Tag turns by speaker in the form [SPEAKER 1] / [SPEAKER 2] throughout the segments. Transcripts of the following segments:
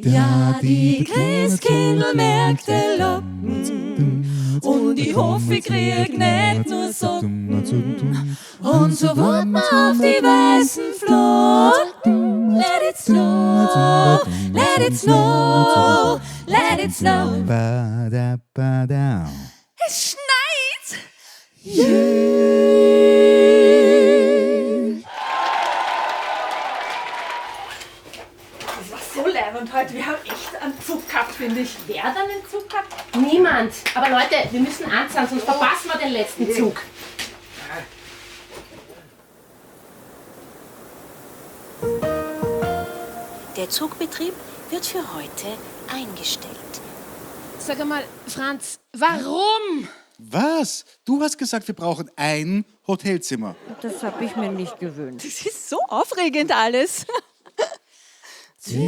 [SPEAKER 1] Ja, die Christkindlmärkte locken und ich hoffe, ich krieg nicht nur Socken. Und so wird man auf die weißen Flocken. Let it snow, let it snow, let it snow.
[SPEAKER 2] Ba, da, ba, da.
[SPEAKER 1] Es schneit! Yeah.
[SPEAKER 3] Das war so leibend heute. Wir haben echt einen Zug gehabt, finde ich.
[SPEAKER 4] Wer hat einen Zug gehabt? Niemand. Aber Leute, wir müssen anzahlen, sonst verpassen wir den letzten Zug.
[SPEAKER 5] Der Zugbetrieb wird für heute eingestellt.
[SPEAKER 4] Sag einmal, Franz, warum?
[SPEAKER 2] Was? Du hast gesagt, wir brauchen ein Hotelzimmer.
[SPEAKER 6] Das habe ich mir nicht gewünscht.
[SPEAKER 3] Das ist so aufregend alles.
[SPEAKER 1] Den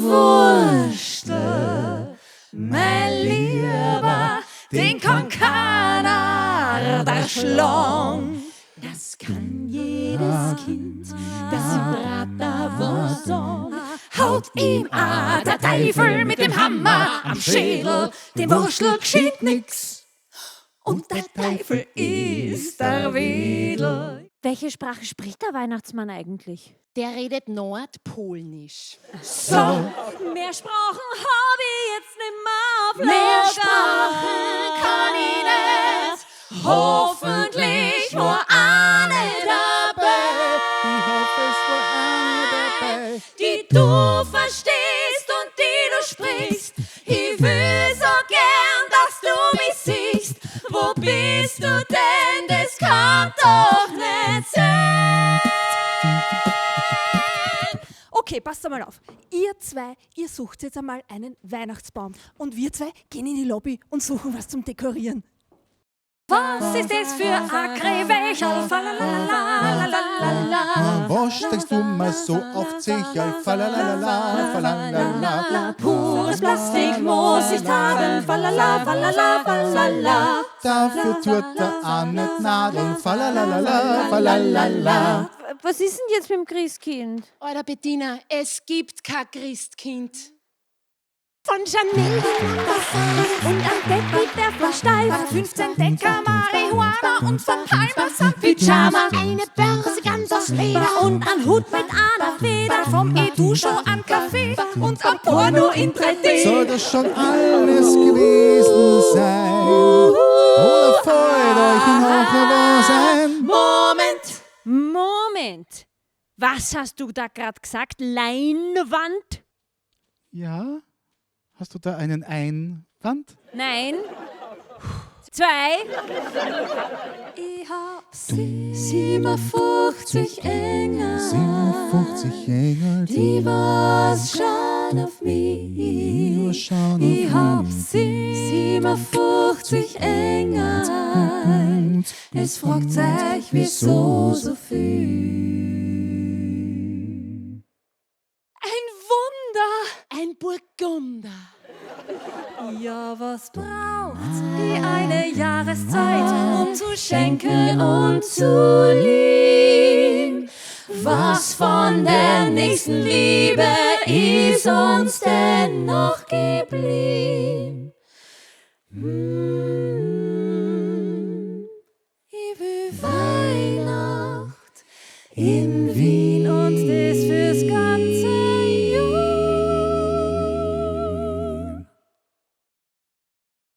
[SPEAKER 1] Wurstel, mein Lieber, den kann keiner da schlagen. Das kann jedes Kind, das Bratwurst sagen. Haut ihm a der Teufel mit dem Hammer am Schädel, dem Wurstel geschieht nix. Und der Teufel ist der Wedel.
[SPEAKER 6] Welche Sprache spricht der Weihnachtsmann eigentlich?
[SPEAKER 4] Der redet Nordpolnisch.
[SPEAKER 1] So, mehr Sprachen hab ich jetzt nimmer auf Mehr Sprachen kann ich nicht. Hoffentlich nur eine dabei,
[SPEAKER 2] Ich hoffe, es war eine dabei.
[SPEAKER 1] die du verstehst und die du sprichst. Ich will so gern, dass du mich siehst. Wo bist du denn? Das kann doch nicht sein.
[SPEAKER 3] Okay, passt einmal auf. Ihr zwei, ihr sucht jetzt einmal einen Weihnachtsbaum. Und wir zwei gehen in die Lobby und suchen was zum Dekorieren.
[SPEAKER 1] Was ist das für ein Krewecherl? Falalalalalalalala.
[SPEAKER 2] Was steckst du mal so auf Zecherl? Falalala, falalala.
[SPEAKER 1] Pures Plastik muss ich haben. Falala, falala, falala.
[SPEAKER 2] Dafür tut er auch nicht nadeln. Falalala, falalala.
[SPEAKER 6] Was ist denn jetzt mit dem Christkind?
[SPEAKER 4] Alter Bettina, es gibt kein Christkind.
[SPEAKER 1] Von Chanel und am Teppich der versteift. 15 Decker Marihuana und von Palmer samt Pyjama. Eine Börse ganz aus Leder und ein Hut mit einer Feder. Vom Edu-Show an Kaffee und am Porno in 3D.
[SPEAKER 2] Soll das schon alles gewesen sein? Oder freut euch noch was ein?
[SPEAKER 1] Moment!
[SPEAKER 6] Moment! Was hast du da gerade gesagt? Leinwand?
[SPEAKER 2] Ja? Hast du da einen Einwand?
[SPEAKER 6] Nein. Zwei.
[SPEAKER 1] Ich hab 57 Engel,
[SPEAKER 2] 57 Engel,
[SPEAKER 1] die was schauen auf mich.
[SPEAKER 2] was schauen
[SPEAKER 1] Ich
[SPEAKER 2] auf
[SPEAKER 1] hab
[SPEAKER 2] mich.
[SPEAKER 1] 57 Engel. Es fragt sich, wieso so viel.
[SPEAKER 3] Ein Wunder!
[SPEAKER 4] Ein Burgunder.
[SPEAKER 1] Ja, was braucht's die eine Jahreszeit, um zu schenken und zu lieben? Was von der nächsten Liebe ist uns denn noch geblieben?